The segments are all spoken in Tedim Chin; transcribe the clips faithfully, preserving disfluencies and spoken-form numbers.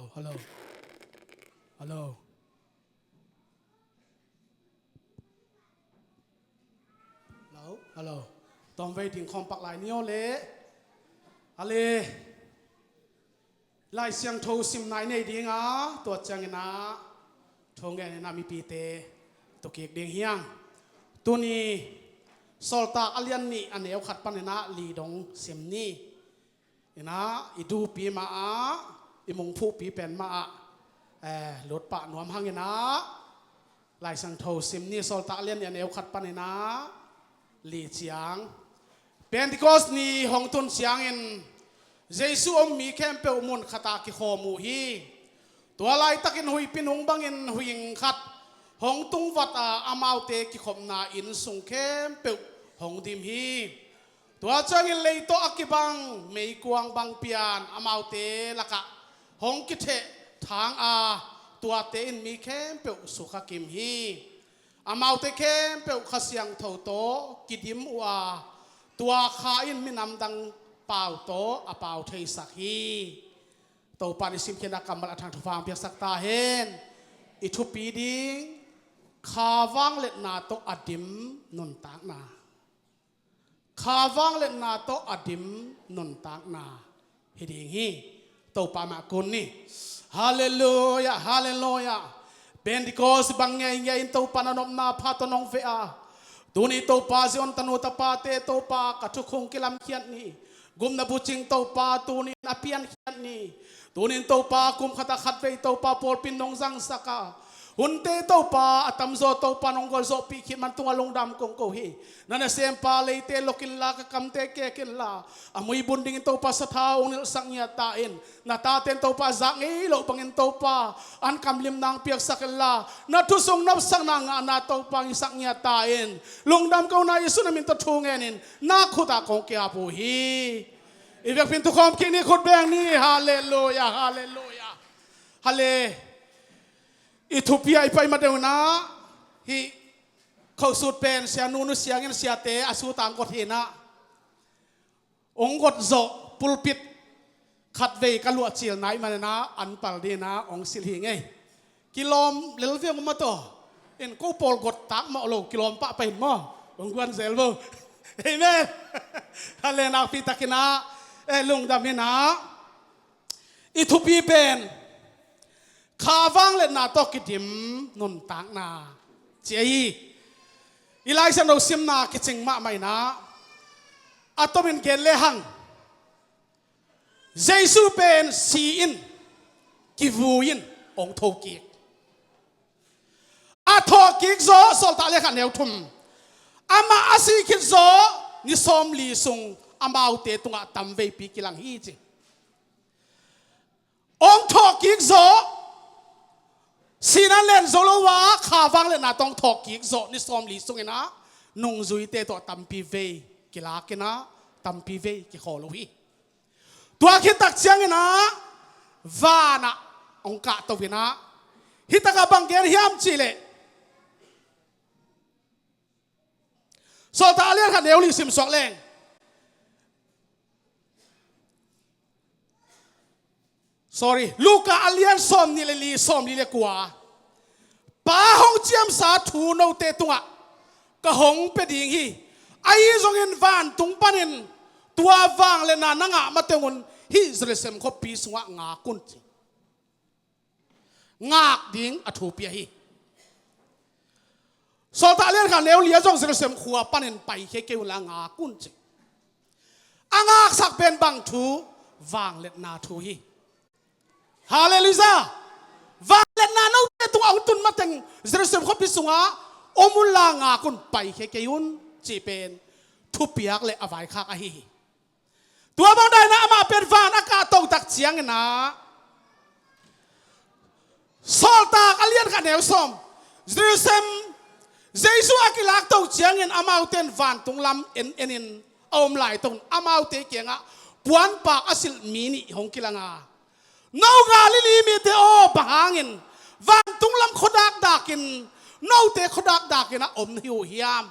Hello. Hello. Hello. Hello. Tawmvei ding khawm pak lai ni aw le. Ale. Lai Siangtho simna i nei ding a, tua ciangin ah thu ngenin ah mipite tu kik ding hi hang. Tuni Sawltak a lian nih a neu khat panin ah li dong sim ni. In ah i dupi mah ah, i mungphuhpi pen mah ah, eh, lut pah nuam hang in ah, Lai Siangtho sim ni. Sawltak a lian nih a neu khat panin ah li ciang. Pentecost ni hong tun ciangin Jesu om mi khempeuh mun khat ah kikhawm uh hi. Tua laitakin huihpi nung bangin huing khat hong tungvat a, amaute kikhopna inn sung khempeuh hong dim hi. Tua ciangin lei tawh a kibang meikuang bang pian amaute lakah hong kithehthang a, tuate in mi khempeuh sukha kim hi. Amaute khempeuh Kha Siangtho tawh kidim uh a, tua Kha in minam dang pau tawh a pau theisak hi. Topa in i simkhiatna kammal a thang thupha hong piaksak ta hen. I thupi ding: Kha vangliatna tawh a dim nuntakna. Kha vangliatna tawh a dim nuntakna hi ding hi. Topa mah kun ni. Halleluia, halleluia. Pentecost bang ngeingei in Topa na nopna pha tawh nong veh a, tuni Topa Zion tanu tapate Topa ka thukhun kilamkhiat ni. Gupna bucing Topa tunin a piankhiat ni. Tunin Topa kum khat ah khatvei Topa pawlpi in nong zangsak a, hunte Topa a tamzaw Topa nong gualzawhpih khit man tungah lungdam kong ko hi. Na nasempa leite lok inla, ka kamte kek inla, a mui bun dingin Topa sathau hong nilhsak ngiat ta in. Na tate in Topa zak ngei loh bangin Topa an kamlimna hong piaksak inla, na thu sung nopsakna ngahna Topa hong hisak ngiat ta in. Lungdam kong ko a, Jesu na min tawh thu ngenin na khut ah kong kiap uh hi. I biakpi in tukhawm kik ni, khut beng ni. Halleluia, halleluia. Hale. I thupi ah i pai ma deuh in ah, hih khosut pen Sia Nunu Siangin siate a sut ah hong got hi in ah, hong got zawh pulpit khatvei ka luahcilna ahih manin ah an pal ding in ah hong silh hi ngei. Kilawm lel ve ung maw taw. In ko pawl got tak mawh lo, kilawm pahpah in maw. Hong guan zel vo. Amen. Hale. Nakpi takin ah, eh, lungdam in ah, i thupi pen Kha vangliatna tawh kidim nuntakna ci ahi. I Lai Siangtho simna kicing mahmah in ah, a tomin gen lehang, Jesu pen si in, kivui in, hong thokik. A thawhkik zawh, Sawltak lian khat neu thum. Amah a sih khit zawh ni sawmli sung amaute tungah tamveipi kilang hi ci. Hong thawhkik zawh, sihna len zo lo a, kha vangliatna tawh hong thawhkik zawh ni sawmli sungin ah, nungzuite tawh tampi vei kilak in ah, tampi vei kikhawl uh hi. Tua khit tak ciangin ah, van ah hong kahto in ah, hih takah bang gen hiam cih leh, Sawltak a lian khat neu li sim suak leng. Sorry, Luka a lian sawmnih le li, sawmli le kua. Pa hong ciamsa thu note tungah ka hong pia ding hi. Ahi zongin vantung panin tua vangliatna na ngah mateng un hih Jerusalem khuapi sungah ngak un ci. Ngak ding a thu pia hi. Sawltak a lian khat neu li ah zong Jerusalem khua panin paikhia kei unla ngak un ci. A ngaksak pen bang thu? Vangliatna thu hi. Halleluia. Vangliatna note tungah hong tun mateng Jerusalem khuapi sungah om unla ngak un, paikhia kei un cih pen thupiak le a vaikhak ahi hi. Tua bang daina amah pen van a kahto tak ciangin ah, Sawltak a lian khat neu sawm, Jerusalem Jesu a kilakto ciangin amaute in vantung lam en enin a om laitak un amaute kiangah puanpak a silh mi nih hong kilang a, no Galilee mite aw, bang hangin vantung lam khuadak dakin note khuadak dakin ah om na hi uh hiam?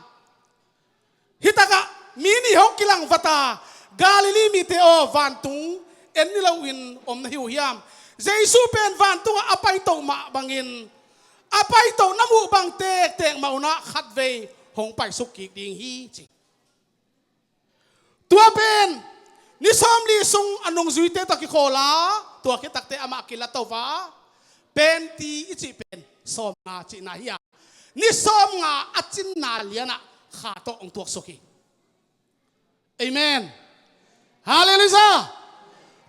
Hih takah mi nih hong kilang vat a, Galilee mite aw, vantung en ni loin om na hi uh hiam? Jesu pen vantungah a paito mah bangin, a paito na muh bang tektek mah unah khatvei hong paisuk kik ding hi ci. Tua pen ni sawmli sung a nungzuite tawh kikhawl a, tua khit takte amah kilato a, penti i cih pen sawmnga cihna hi a, ni sawmnga a cinna lianah kha tawh hong tuaksuk hi. Amen. Halleluiah.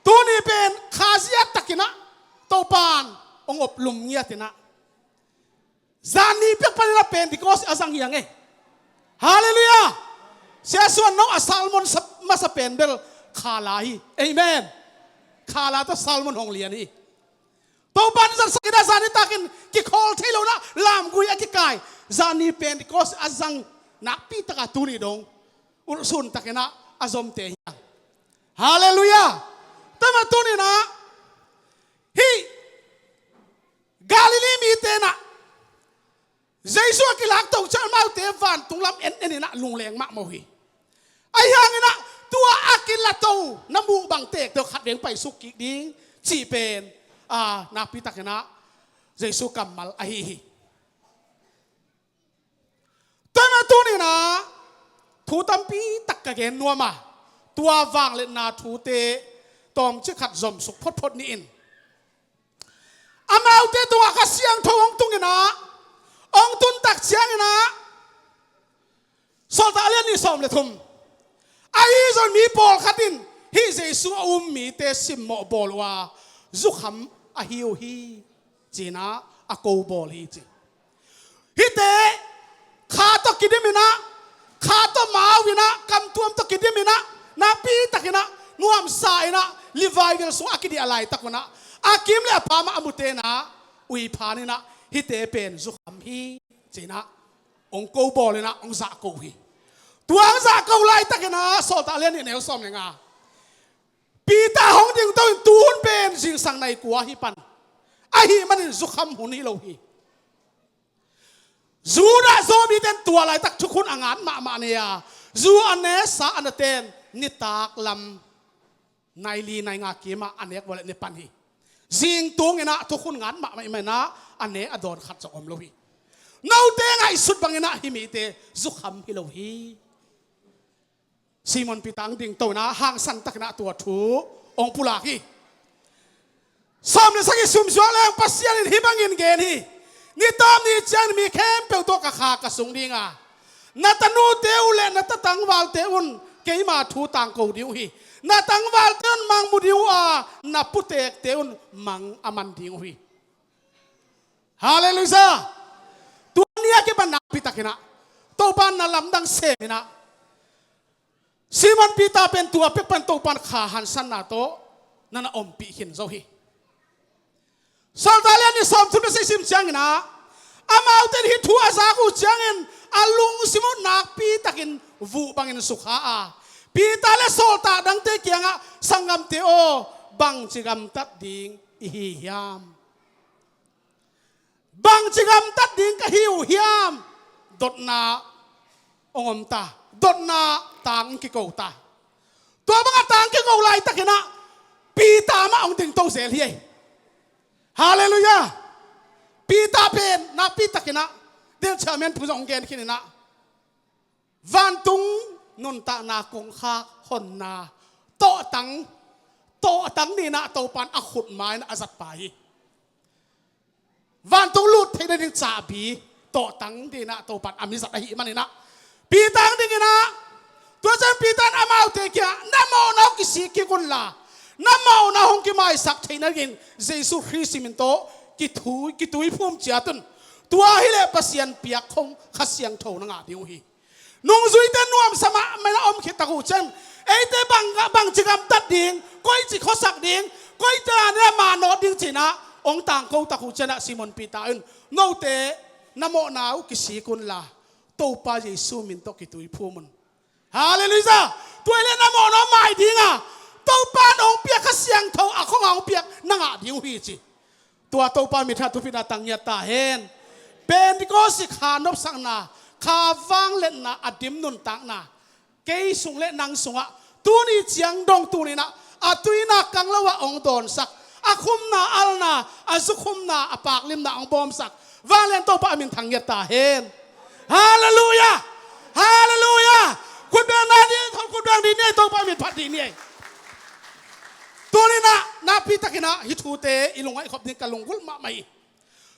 Tuni pen kha ziahtakinah Topan hong oplum ngiatinah, zanni piak paninah Pentecost a zang hi ang e. Halleluiah. Sia Suan No a sermon sa, masa pen bel kha la hi. Amen. Kha la tawh sermon hong lian hi. Topan zatsakinah zanni takin kikhawl thei lonah lamgui a kikai, zanni Pentecost a zang nakpi taka tuni dong ulhsun takinah a zomte hi ang. Halleluiah. Tua mah tuninah hih Galilee mite nah Jesu a kilakto ciang amaute vantung lam en eninah lungleng mahmah uh hi. Ahi hanginah tua a kilato na muh bang tektek khatvei hong paisuk kik ding cih pen, a, nakpi takinah Jesu kammal ahi hi. Tua mah tuninah thu tampi tak ka gen nuam a, tua vangliatna thute tawmcik khat zomsuk photphot ni in. Amaute tungah Kha Siangtho hong tunginah, hong tun tak cianginah, Sawltak a lian nih sawm le thum, ahi zong mi pawlkhat in hih Jesu a um mite simmawh bawl uh a, zukham ahi uh hi, cinah a ko bawl hi ci. Hihte kha tawh kidiminah, kha tawh mau inah, kamtuam tawh kidiminah, nakpi takinah nuamsa inah, revival sungah a kidiah laitak unah a kim le a pha mah a mute inah, uiphan inah, hihte pen zukham hi, cinah hong ko bawl inah hong zahko hi. Tua hong zahko laitakinah Sawltak a lian nih neu sawm le nga, Peter hong dingto in, tu hun pen zingsang nai kua hi pan, ahih manin zukham hun hi lo hi. Judah Zawmite in tua laitak thukhun a ngat mahmah nei a, zu a ne, sa a nate in nitak lam nai li nai nga kimah a nek vua leh ne pan hi. Zing tunginah thukhun ngat mahmah ahih maninah a ne a dawn khat zong om lo hi. Note ngaihsut banginah hih mite zukham hi lo hi. Simon Peter hong dingto inah hangsan takinah tua thu hong pulak hi. Sawm le sagih sumsuak leng Pasian in hih bangin gen hi. Ni tawp ni ciangin mi khempeuh tawh ka Kha ka sung ding a, na tanute uh le na tatangvalte un keima thu tangko ding uh hi. Na tangvalte un mang mu ding uh a, na putekte un mang a man ding uh hi. Halleluiah. Tua ni a kipan nakpi takinah Topa na lamdang seminah Simon Peter pen tua pek pan Topan kha hansanna tawh na na ompih khin zo hi. Sawltak lian nih sawmthum le sagih sim cianginah amaute in hih thu a zak uh ciangin a lungsim uh nakpi takin vuh bangin sukha a, Peter le sawltak dangte kiangah, "Sanggamte aw, bangci gamtat ding i hi hiam? Bangci gamtat ding ka hi uh hiam?" Dotna hong om ta, dotna tang hong kiko ta. Tua bangah tang hong kiko laitakinah Peter mah hong dingto zel hi ei. Halleluiah. Peter pen nakpi takinah Dil Chairman thu zong hong gen khininah, vantung nuntakna kongkhak honna tawhtang, tawhtang dinah Topan a khut mainah a zatpa hi. Vantung lut theih nading cahbi tawhtang dinah Topan a mizat ahih maninah Peter hong dinginah, tua ciang Peter in amaute kiangah, "Na mawhna uh kisik kik unla, na mawhna hong kimaisak theih nadingin Jesu Khrist min tawh kitui, kituiphum ciat un. Tua hileh Pasian piak khong Kha Siangtho na ngah ding uh hi." Nungzuite nuamsa mahmah in a om khit tak uh ciang, eite bang, bangci gamtat ding, koici khuasak ding, koici a manawt ding cinah hong tangko tak uh cianah Simon Peter in, "Note na mawhna uh kisik unla, Topa Jesu min tawh kituiphum un." Halleluiah. Tua hileh na mawhna uh mai dinga, Topa in hong piak Kha Siangtho a khong a hong piak na ngah ding uh hi ci. Tua Topa mitha thupina tang ngiat ta hen. Pentecost kha nopsakna, kha vangliatna a dim nuntakna kei sung le nang sungah tuni ciang dong tuninah a tuinak kang lo ah hong dawnsak, a a khumna, alna, a zukhumna, a paklimna hong bawmsak vanglian Topa a min thang ngiat ta hen. Halleluiah! Halleluiah! Khutbeng dih ni ei, khutbeng dih ni ei, Topa a min phat dih ni ei. Tuni-in ah nakpi takin ah hih thute i lungngaih khop ding ka lunggulh mahmah hi.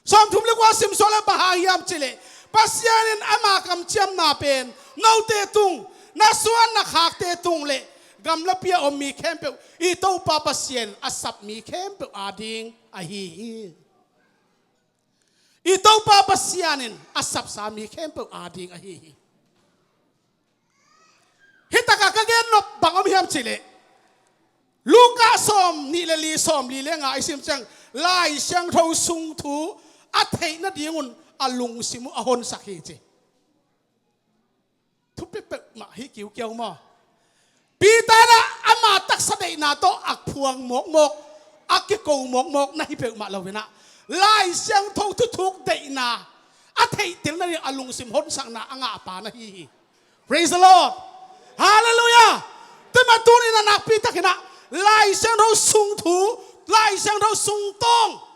Sawmthum le kua simsuak leng bang hang hiam cih leh, Pasian in ama kamciamna pen note tung, na suan na khakte tung le gamlapi a om mi khempeuh i Topa Pasian a sap mi khempeuh ading ahi hi. I Topa Pasian in a sapsa mi khempeuh ading ahi hi. Hih takah ka gen nop bang om hiam cih leh, Luka sawmnih le li, sawmli le nga i sim ciang Lai Siangtho sung thu a theih nadingun a lungsim uh a honsak hi ci. Thupi peuhmah hi kiukiau maw? Peter in ah ama taksa deihna tawh a phuang mawkmawk, a kiko mawkmawk na hi peuhmah lo-in ah, Lai Siangtho thuthuk deihna a theihtelna ding a lungsim honsakna a ngahpa na hi hi. Praise the Lord. Halleluiah. Tua mah tuni-in ah nakpi takin ah Lai Siangtho sung thu, Lai Siangtho sung tawng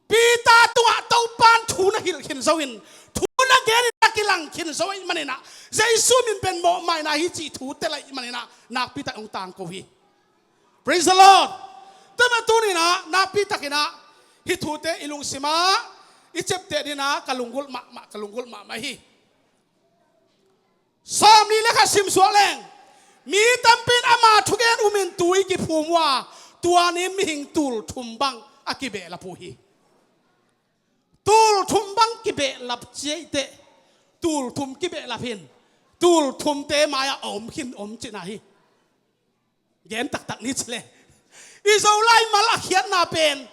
Peter tungah Topa'n thu na hilh khin zo-in, thu na gen in a kilang khin zo ahih manin ah, Jesu min pen mawhmaina hi cih thu tel ahih manin ah nakpi takin hong tangko hi. Praise the Lord. Tua mah tuni-in ah nakpi takin ah hih thute i lungsim ah i ciapteh dingin ah ka lunggulh mahmah, ka lunggulh mahmah hi. Sawmli le khat simsuak leng, mi tampi in ama thugen umin tui kiphum uh a, tua ni-in mihing tul thum bang a kibehlap uh hi. Tul thum bang kibehlap ci ahih teh, tul thum kibehlap hi-in, tul thumte mai-ah a om khin om cihna hi. Gen taktak ni ci leh, i Zolai mal a khiatna pen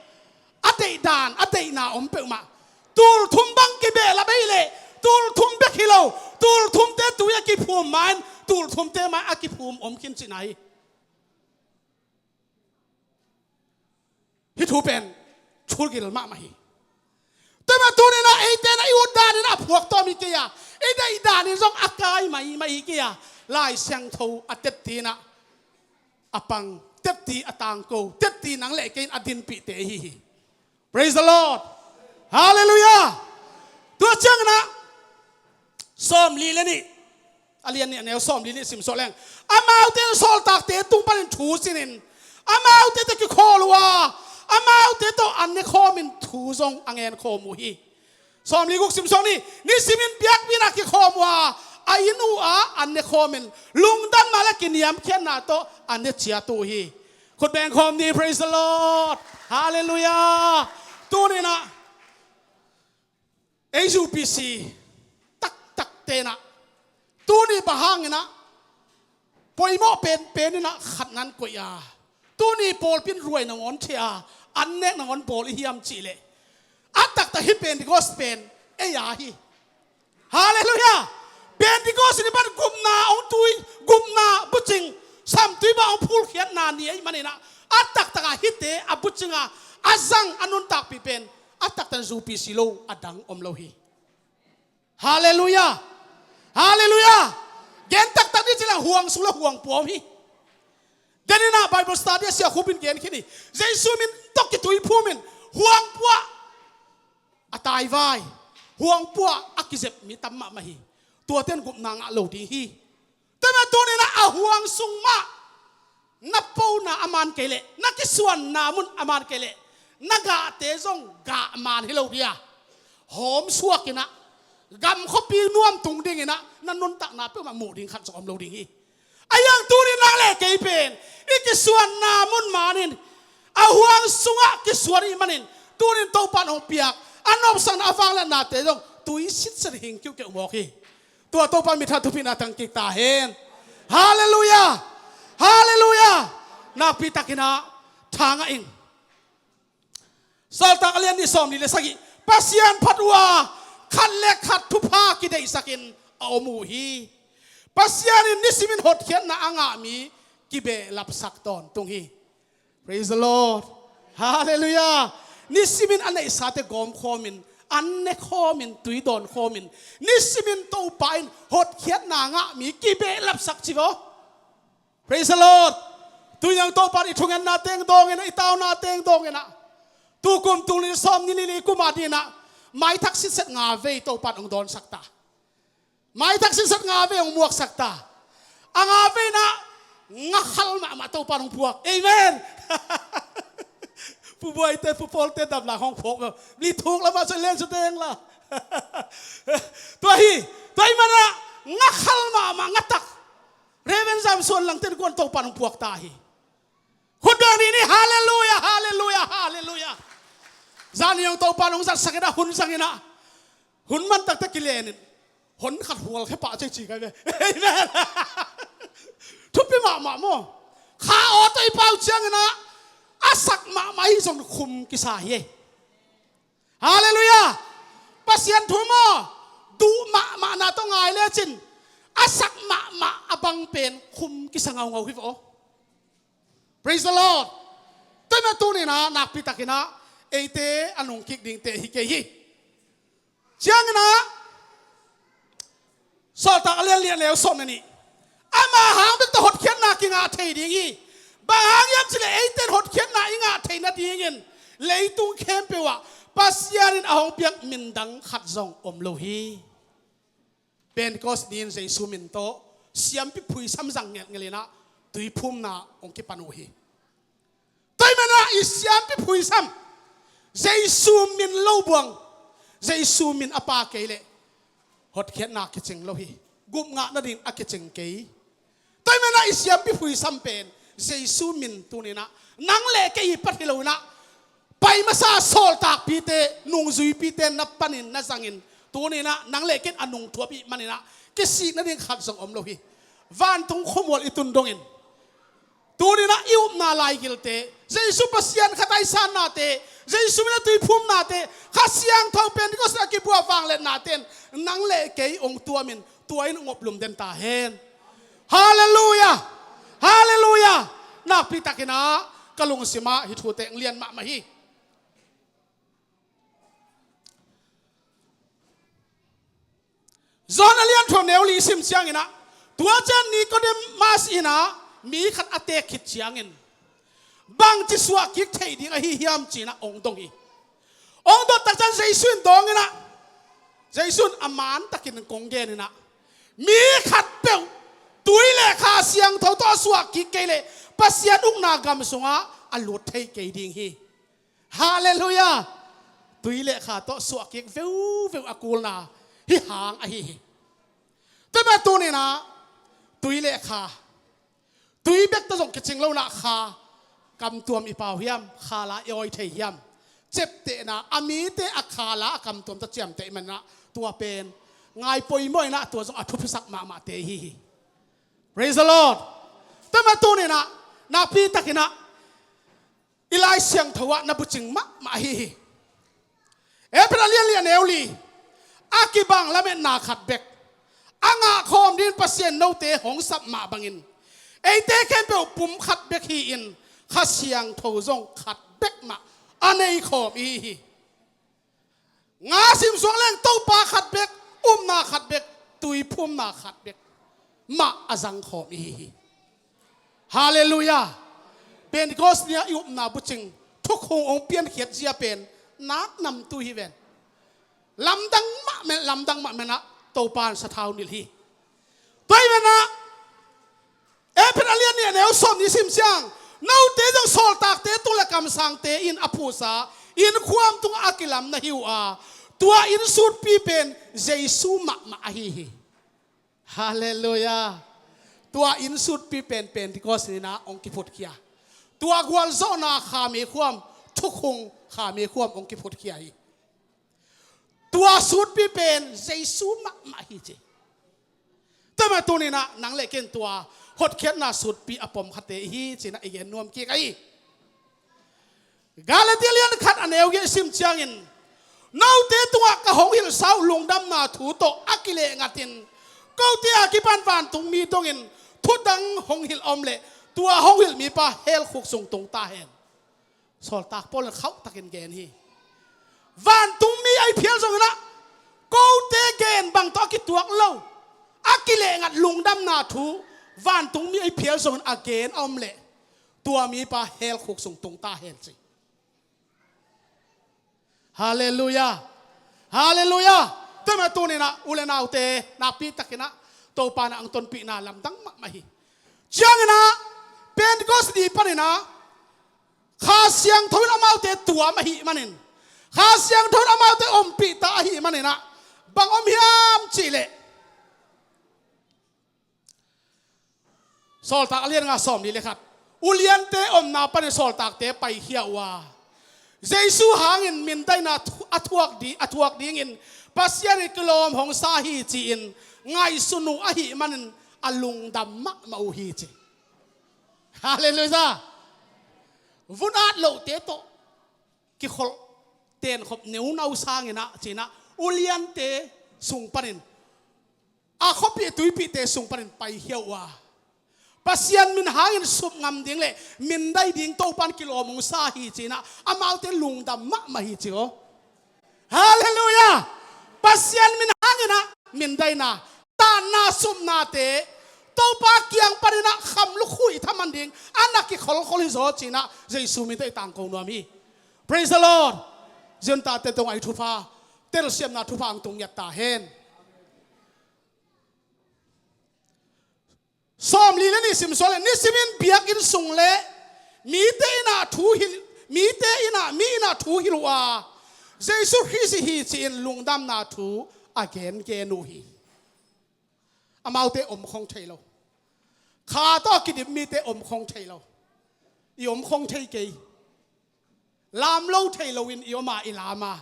a deihdan, a deihna om peuhmah. Tul thum bang kibehlap ahih leh tul thum bek hi lo, tul thumte tui a kiphum ma-in tul thumte mai a kiphum om khin cihna hi. Hih thu pen thugil mahmah hi. Tua mah tuni-in ah eite in ah i ut danin a phuak tawm hi kei a, i deih danin zong a kai maimai hi kei a, Lai Siangtho a tetti-in ah a pang, tetti a tangko, tetti nang le kei in a dinpihte ahi hi. Praise the Lord. Halleluiah. Tua ciangin ah sawmli le nih, a lian nih, a neu sawmli nih simsuak leng, amaute in sawltakte tung panin thu sinin amaute tawh kikhawl uh a, amaute tawh an ne khawmin thu zong a ngen khawm uh hi. Sawmli guk simsuak ni, nisimin biakpi-in a kikhawm uh a, a inn uh ah an ne khawmin lungdamna le kiniamkhiatna tawh an ne ciat uh hi. Khut beng khawm ni, praise the Lord. Halleluiah. Tuni-in ah ei U P C taktakte in ah, tuni bang hangin ah poimawh penpen in ah khat nan koih a, tuni pawlpi in ruai nangawn thei a, an nek nangawn bawl i hiam cih leh, a taktak hih Pentecost pen ei a hi. Halleluiah. Pentecost ni pan gupna hong tui, gupna bucing, samtui bang hong phulkhiatna ni ahih manin ah, a taktak ah hihte a bucing a, a zang, a nuntakpih pen a taktak in U P C lo a dang om lo hi. Halleluiah. Halleluiah. Gen taktak ni ci leng huang sung le huang pua om hi. Denin ah Bible study a sia Khup in gen khin hi. Jesu min tawh kituiphum in huang pua a taivai, huang pua a kizep mi tam mahmah hi. Tuate in gupna ngah lo ding hi. Tua mah tuni-in ah a huang sung mah na pona a man kei leh, na kisuanna mun a man kei leh, na gahte zong gah man hi lo ding a, hawm suak in ah, gam khuapi nuam tung dingin ah na nuntakna peuhmah muh ding khat zong om lo ding hi. Ahi hang tuni-in nang le kei pen i kisuanna mun manin, a huang sungah kisuan ahih manin, tuni-in Topa'n hong piak a nopsakna, a vangliatnate zong tui sitset hing kiukiu mawk hi. Tua Topa mitha thupina tang kik ta hen. Halleluiah. Halleluiah. Nakpi takin ah thangah ing. Sawltak a lian nih, sawmli le sagih, Pasian phat uh a, khat le kkhat thupha kideihsakin a om uh hi. Pasian in nisimin hotkhiatna a ngah mi kibehlapsak tawntung hi. Praise the Lord. Halleluiah. Nisimin a neihsate gawmkhawmin, an nekhawmin, tui dawnkhawmin, nisimin Topa in hotkhiatna ngah mi kibehlapsak ci vo. Praise the Lord. Tuni-in Topa'n i thungetna teng dawngin ah, i tauna teng dawngin ah, tukum tul nih sawm nih lili kum a dingin ah maithak sitset nga vei Topa'n hong dawnsak ta. Maithak sitset nga vei hong muaksak ta. A nga vei in ah ngakhal mahmah Topa'n hong phuak. Amen. Pu Buaite, Pu Pawlte dam lang hong phuak lo. Li thuk lamah soi len su teng la. Tua hi, tua hi manah ngakhal mahmah, ngatak. Reverend Zam Suan Langte in kuan Topa'n hong phuak ta hi. Khut beng ni ni, halleluiah, halleluiah, halleluiah. Zani hong Topa'n hong zatsak in ah, hun zangin ah, hun man taktak kilenin hon khat hual khia pah cei ci kai ve. Amen. Thupi mahmah maw. Kha aw tawh i pau ciangin ah a sak mahmah hi zong khum kisa hi. Halleluiah. Pasian thu maw, duh mahmahna tawh ngai lecin a sak mahmah a bang pen khum kisa ngaungau hi ve aw. Praise the Lord. Tua hi mah tuni-in ah nakpi takin ah eite a nungkik dingte hi kei hi. Ciangin ah Sawltak a lian li, a neu sawm le nih. Ama hang bek tawh hotkhiatna kingah thei ding hi. Bang hang hiam cih leh eite in hotkhiatna i ngah theih nadingin leitung khempeuh ah Pasian in a hong piak min dang khat zong om lo hi. Pentecost ni-in Jesu min tawh siampi phuisam zang ngelhngelh in ah tuiphumna hong kipan uh hi. Tua hi manah i siampi phuisam Jesu min lo buang, Jesu min a pha kei leh hotkhiatna kicing lo hi. Gupngah nading a kicing kei. Tua hi manah i siampi phuisam pen Jesu min tuni-in ah nang le kei i pat hi lo-in ah pai masa sawltakpite, nungzuipite na panin na zangin, tuni-in ah nang le kei in a nungthuap i hih manin ah kisik nading khat zong om lo hi. Vantung khuamual i tun dongin tuni-in ah i upna laigilte, Jesu Pasian khat a i sannate, Jesu min a tuiphumnate, Kha Siangtho Pentecost a kibuak vangliatnate in nang le kei hong tuamin tua in hong oplum den ta hen. Halleluiah. Halleluiah. Nakpi takin ah ka lungsim ah hih thute hong lian mahmah hi. John a lian thum, neu li sim ciangin ah, tua ciang Nicodemus in ah mi khat a teek khit ciangin bangci suahkik theih ding ahi hiam ci-in ah hong dong hi. Hong dot tak ciang Jesu in dawngin ah, Jesu in a man takin kong genin ah, mi khatpeuh tui le Kha Siangtho tawh a suahkik kei leh Pasian ukna gam sungah a lut thei kei ding hi. Halleluiah. Tui le Kha tawh suahkik veuveu a kulna hih hang ahi hi. Tua hi mah tuni-in ah tui le Kha, tui bek tawh zong kicing lo-in ah Kha kamtuam i pau hiam, Kha la i awi thei hiam? Ciaptehna, a mite a Kha la a kamtuam tawh ciamteh i hih manin ah tua pen ngai poimawh in ah tua zong a thupisak mahmahte ihi hi. Praise the Lord. Tua hi mah tuni-in ah nakpi takin ah i Lai Siangtho ah na bucing mahmah ahi hi. Efesa a lian li, a neu li. A kibang lametna khat bek a ngah khawm dingin Pasian in note hong sap mah bangin eite khempeuh pum khat bek hi-in Kha Siangtho zong khat bek mah a nei khawm ihi hi. Nga sim suak leng Topa khat bek, upna khat bek, tuiphumna khat bek mah a zang khawm ihi hi. Halleluiah. Pentecost ni-a i upna bucing thukhun hong piankhiat zia pen nak namtui hi ven. Lamdang mahmah, lamdang mahmah in ah Topa in sathau nilh hi. Tua hi manah Efesa a lian nih, a neu sawm nih sim ciang, note zong sawltakte tung le kamsangte in a phuhsa innkhuam tungah a kilam na hi uh a, tua innsutpi pen Jesu mahmah ahi hi. Halleluiah. Tua innsutpi pen Pentecost ni-in ah hong kiphutkhia. Tua gualzawhna Kha meikhuam, thukhun Kha meikhuam hong kiphutkhia hi. Tua sutpi pen Jesu mahmah hi ci. Tua hi mah tuni-in ah nang le kei in tua hotkhiatna sutpi a pom khate ihi ci-in ah i gen nuam kik ahi. Galatia lian khat, a neu giat sim ciangin, note tungah ka hong hilhsa uh lungdamna thu tawh a kileh ngatin kote a kipan vantungmi dongin thudang hong hilh a om leh tua hong hilh mipa hell khuk sung tung ta hen. Sawltak Paul in khauhtakin gen hi. Vantungmi a i phial zongin ah kote gen bang tawh a kituak lo, a kileh ngat lungdamna thu vantungmi a i phial zongin a gen a om leh Tua mipa hell khuk sung tung ta hen ci. Halleluiah. Halleluiah. Tua mah tuninah u le naute nakpi takinah Topa na ang tonpihna lamdang mahmah hi. Cianginah Pentecost ni paninah Kha Siangtho in amaute tuam ahih manin, Kha Siangtho in amaute ompih ta ahih maninah bang om hiam cihleh, Sawltak a lian nga sawm li le khat. Uliante omna panin sawltakte paikhia uh a, Jesu hangin mindaina thu-, a thuak di-, a thuak dingin Pasian in kilawm hong sa hi ci-in ngaihsun uh ahih manin a lungdam mahmah uh hi ci. Halleluiah. Vun at lohte tawh kikholh tenkhop neunau sanginah cinah uliante sung panin a khuapih tuipihte sung panin paikhia uh a, Pasian min hangin sup ngam ding le mindai ding Topan kilawm hong sa hi cinah amaute lungdam mahmah hi ci aw. Halleluiah. Pasian min hanginah mindaina, tanna, supnate Topa kiang paninah kham lukhuih thaman ding a na kikholkhol hi zaw cinah Jesu min tawh i tangko nuam hi. Praise the Lord. Ziontate tawh ngaih thupha, telsiamna thupha ang tung ngiat ta hen. Sawm li le nih sim suah le, nisimin biakinn sung le mite innah thu hilh, mite innah, mi innah thu hilh uh a, Jesu Khrist hi ci-in lungdamna thu a gengen uh hi. Amaute om khong thei lo. Kha tawh kidim mite om khong thei lo. I om khong thei kei. Lam lo thei loin i om a, i lam a.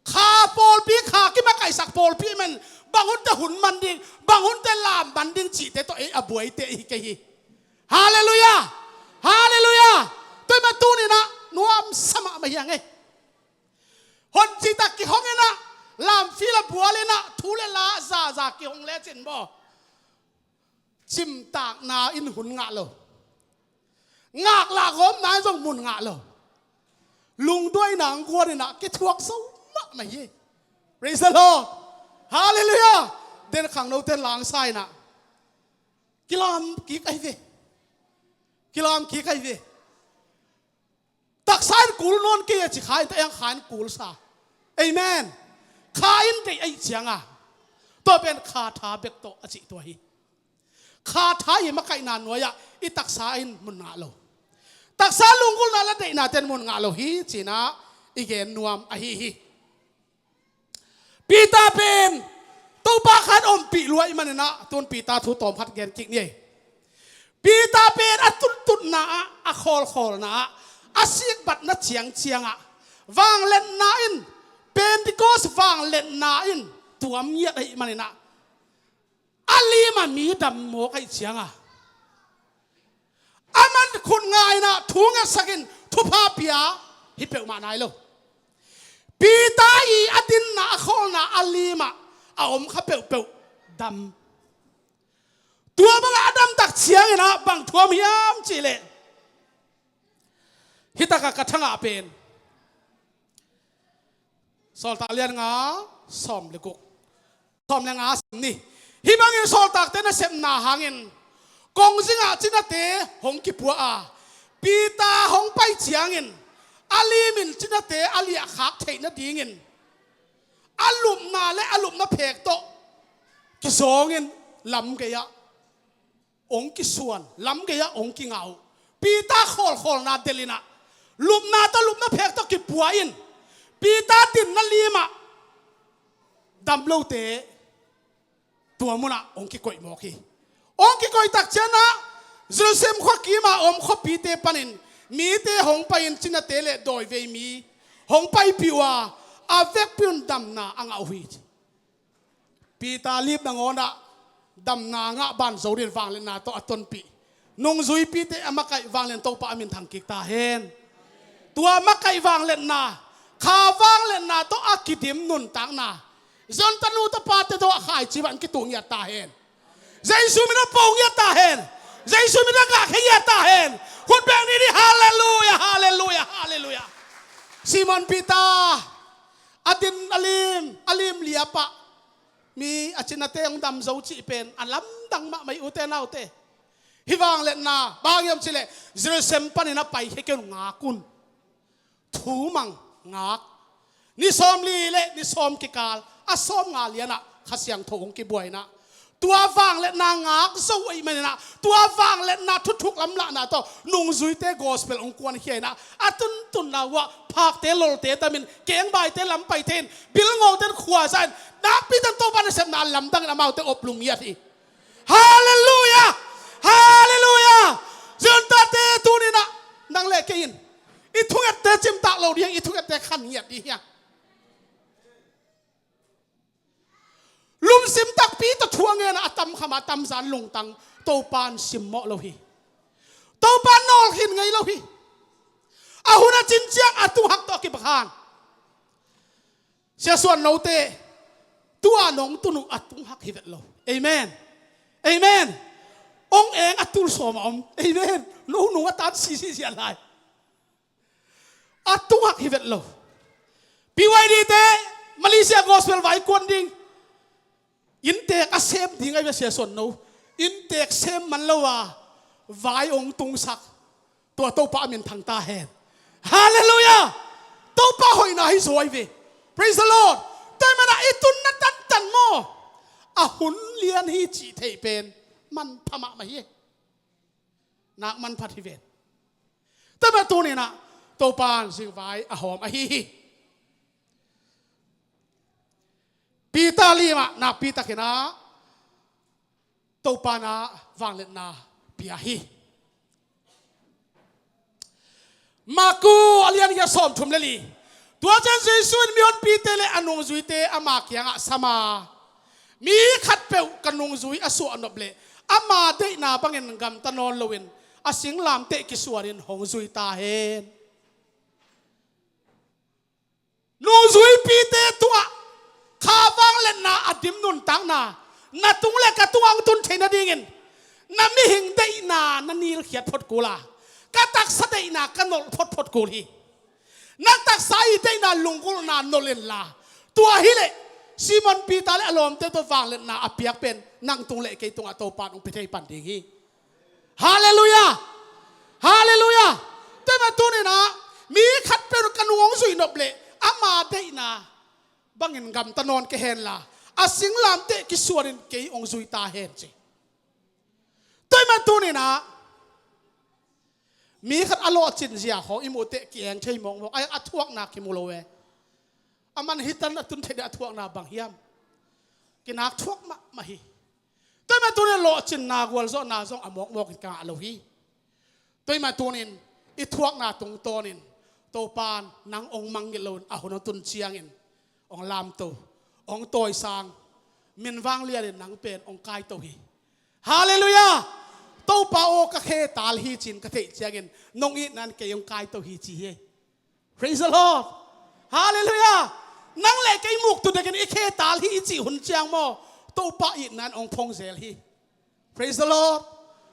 Kha pawlpi, kha kimakaihsak pawlpi men, bang hunte hun man ding, bang hunte lam man ding cihte tawh ei a buaite i hi kei hi. Halleluiah. Halleluiah. Tua mah tuninah nuamsa mahmah hi ang e. Hon citak kihong inah, lamfil a bual inah, thu le la zaza kihong lecin maw, cimtakna in hun ngah lo. Ngaklah gawmna in zong mun ngah lo. Lungduaina ang guan inah kithuak zo mahmah hi. Praise the Lord. Halleluiah. Den khangnote langsa inah kilam kik ahi ve. Kilam kik ahi ve. Taksa in kul nawn kei a ci, kha in ta eng kha in kul sa. Amen. Kha in deih ahi cianga, tua pen kha tha bek tawh a cih tua hi. Kha tha i makaihna nuai-ah i taksa in mun ngah lo. Taksa lunggulhna le deihnate in mun ngah lo hi cinah i gen nuam ahi hi. Peter pen Topa khan ompih luai maninah tun Peter thu tawm khat gen kik ni ei. Peter pen a tuttutna ah, a khawlkhawlna ah, a sikbatna ciangciangah vangliatna in, Pentecost vangliatna in tuam ngiat ahi maninah a lim a mi dam mawk ahi cianga, a man khut ngaina thu ngetsakin thupha pia hi peuhmah nai lo. Peter i a dinna, a khawlna, a lim ah a om kha peuhpeuh dam. Tua bangah a damtak cianginah bang thuam hiam cihleh, hitakah ka thangah pen Sawltak lian nga sawm le guk, sawm le nga sim ni. Hih bangin sawltakte nasepna hangin kongzingah cinate hong kipua a, Peter hong pai ciangin a limin cinate a liahkhak theih nadingin a lupna le a lupna phek tawh kizawngin lamgei-ah hong kisuan, lamgei-ah hong kingah uh. Peter khawlkhawlna delhinah lupna tawh lupna phek tawh kipua in Peter dinna limah dam lote tua munah hong kikoih mawk hi. Hong kikoih tak cianah Jerusalem khuakimah a om khuapite panin mite hong pai-in cinate le dawivei mi hong paipih uh a, a vekpi un damna a ngah uh hi. Peter lim nangawnah damna ngah banzo din vangliatna tawh a tonpih nungzuipite a makaih vanglian Topa a minthang kik ta hen. Tua makaih vangliatna, kha vangliatna tawh a kidim nuntakna, Zion tanu tapate tawh a khaici bang kitung ngiat ta hen. Jesu min a po ngiat ta hen. Jesu min a ngah khe ngiat ta hen. Khut beng ni ni, halleluiah, halleluiah, halleluiah. Simon Peter a din a lim, a lim liapah mi a cinate hong damzo cih pen a lamdang mahmah hi ute naute. Hih vangliatna bang hiam cih leh Jerusalem panin a paikhia kei un, ngak un. Thu mang, ngak. Ni sawmli le ni sawm kikal a sawmnga lianah Kha Siangtho hong kibuaina. Tua vangliatna ngak zo ahih maninah tua vangliatna thuthuk lamlahna tawh nungzuite gospel hong kuankhia inah a tuntunna uhah phakte lolte tamin kengbaite lam paite in bilngote in khuaza in nakpi takin Topa nasepna lamdangin amaute op lungngiat hi. Halleluiah! Halleluiah! Ziontate tuninah nang le kei in i thungette cimtak lo ding, i thungette khan ngiat ding hi. Lungsim takpi tawh thu a ngen a, a tamkham a tamzan lungtang Topa in simmawh lo hi. Topa in nawlkhin ngei lo hi. A hun a cin ciang a tunghak tawh a kibakhan. Sia Suan Note, tua nong tun uh a tunghak hi vet lo. Amen. Amen. Ong eng a tul sawm a om. Amen. No nung a tan sisi sia lai. A tunghak hi vet lo. P Y D te Malaysia gospel vai kuan ding. Inntek a sem ding ahi ve Sia Suan No. Inntek sem man lo a vai ong tungsak. Tua Topa a min thang ta hen. Halleluiah! Topa hoihna hi zaw ahi ve. Praise the Lord. Tua ahih manin i tunna tantan maw, a hun lian hi cih theih pen manpha mahmah hi. Nak manphat hi ven. Tua ahih manin tuninah Topa in zingvai a hawm ahi hi. Peter limah nakpi takinah Topa in vangliatna pia hi. Marku a lian giat sawmthum le li. Tua ciang Jesu in mihonpite le a nungzuite ama kiangah sam a, mi khatpeuh ka nungzui a suahnop leh ama deihna bangin gamta nawn loin a singlamteh kisuanin hong zui ta hen. Nungzuipite tungah kha vangliatna a dim nuntakna na tung le ka tungah hong tun theih nadingin na mihing deihna na nilkhiat phot kul a, ka taksa deihna ka nolh photphot kul hi. Na taksa i deihna lunggulhna nolh inla, tua hileh Simon Peter le a lawmte tawh vangliatna a piak pen nang tung le kei tungah Topa in hong pia thei pan ding hi. Halleluiah! Halleluiah! Tua ahih manin tuninah mi khatpeuh ka nung hong zuih nop leh ama deihna bangin gamta nawn kei henla, a singlamteh kisuanin kei hong zui ta hen ci. Tua ahih manin tuninah mi khat a lawhcin zia khawng i muhteh ki-eng thei mawkmawk a, a thuakna kimu lo e. A man hitan a tun theih ding a thuakna bang hiam? Kinak thuak mahmah hi. Tua ahih manin tunin lawhcinna gualzawhna zong a mawkmawkin ka ngah lo hi. Tua ahih manin tunin i thuakna tungtawnin Topa in nang hong mangngilh loin a hun hong tun ciangin hong lamto, hong tawisang, min vanglianin nang pen hong kaito hi. Halleluiah! Topa aw ka khe tal hi ci-in ka theih ciangin nong itna in kei hong kaito hi ci hi. Praise the Lord. Halleluiah. Nang le kei muktu dekin i khe tal hi i cih hun ciang maw, Topa itna in hong phong zel hi. Praise the Lord.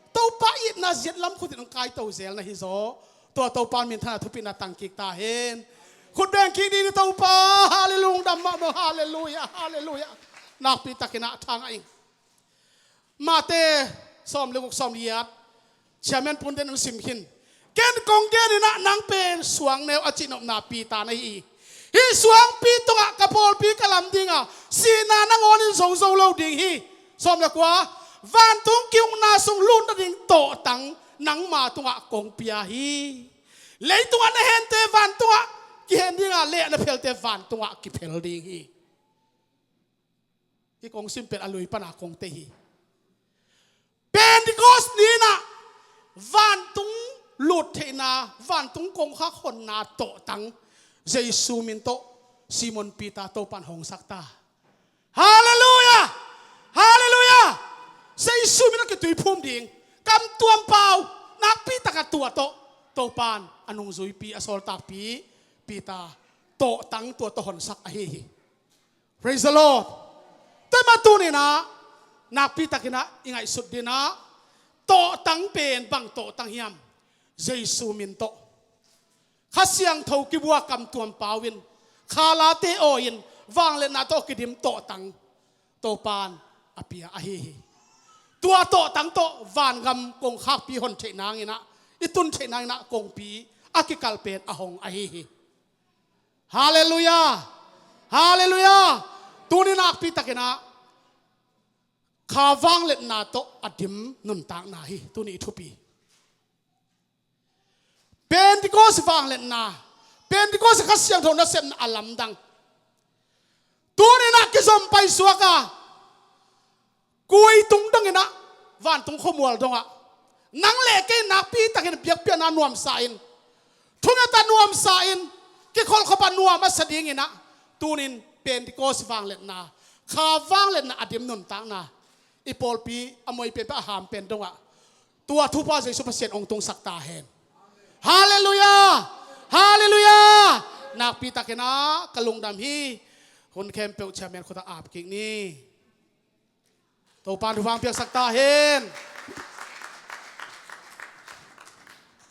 Topa itna ziat lam khutin hong kaito zel na hi zaw. Tua Topa min thana thupina tang kik ta hen. Khut beng kik dih ni Topa. Halleluiah, dam mahmah. Halleluiah. Halleluiah. Nakpi takinah thang a ing. Mate sawm le guk, sawm le giat. Chairman punten hong sim khin. Ken kong geninah nang pen suangneu a cihnopna Peter na hi hi. Hih suangpi tungah ka pawlpi ka lam dinga sihna nangawnin zozo lo ding hi. Sawm le kua. Vantung ki-ukna sung lutna ding tawhtang nangma tungah kong pia hi. Leitungah na hente vantungah kihen dinga, le na phelte vantungah kiphel ding hi. Hih kong sim pen a lui pana kong tei hi. Pentecost ni-inah vantung lut theihna, vantung kongkhak honna tawhtang Jesu min tawh Simon Peter Topa in hong sak ta. Halleluiah! Halleluiah! Jesu min a kituiphum ding, kamtuam pau, nakpi taka tua tawh Topa in a nungzuipi, a sawltakpi Peter tawhtang tua tawh honsak ahi hi. Praise the Lord. Tua ahih manin tuninah nakpi takinah i ngaihsut dinah tawhtang pen bang tawhtang hiam? Jesu min tawh. Kha Siangtho kibua kamtuam pau-in, khalate awi-in, vangliatna tawh kidim tawhtang Topa in a pia ahi hi. tua tawhtang tawh vangam kongkhakpi hon theih nanginah, i tun theih nanginah kongpi a kikal pen a hong ahi hi. Halleluiah. Halleluiah. Tuni nakpi takinah kha vangliatna tawh a dim nuntakna hi tuni i thupi. Pentecost vangliatna, Pentecost Kha Siangtho nasepna a lamdang. Tuninah kizom paisuak a, kui tung donginah, vantung khuamual dongah nang le kei nakpi takin biakpiakna nuamsa in, thungetna nuamsa in, kikholhkhop a nuam a sa dinginah tunin Pentecost vangliatna, kha vangliatna a dim nuntakna, i pawlpi a muai penpen a ham pen dongah tua thupha Jesu Pasian hong tungsak ta hen. Halleluiah. Halleluiah. Nakpi takinah ka lungdam hi. Hun khempeuh chairman khutah ap kik ni. Topan thupha hong piaksak ta hen.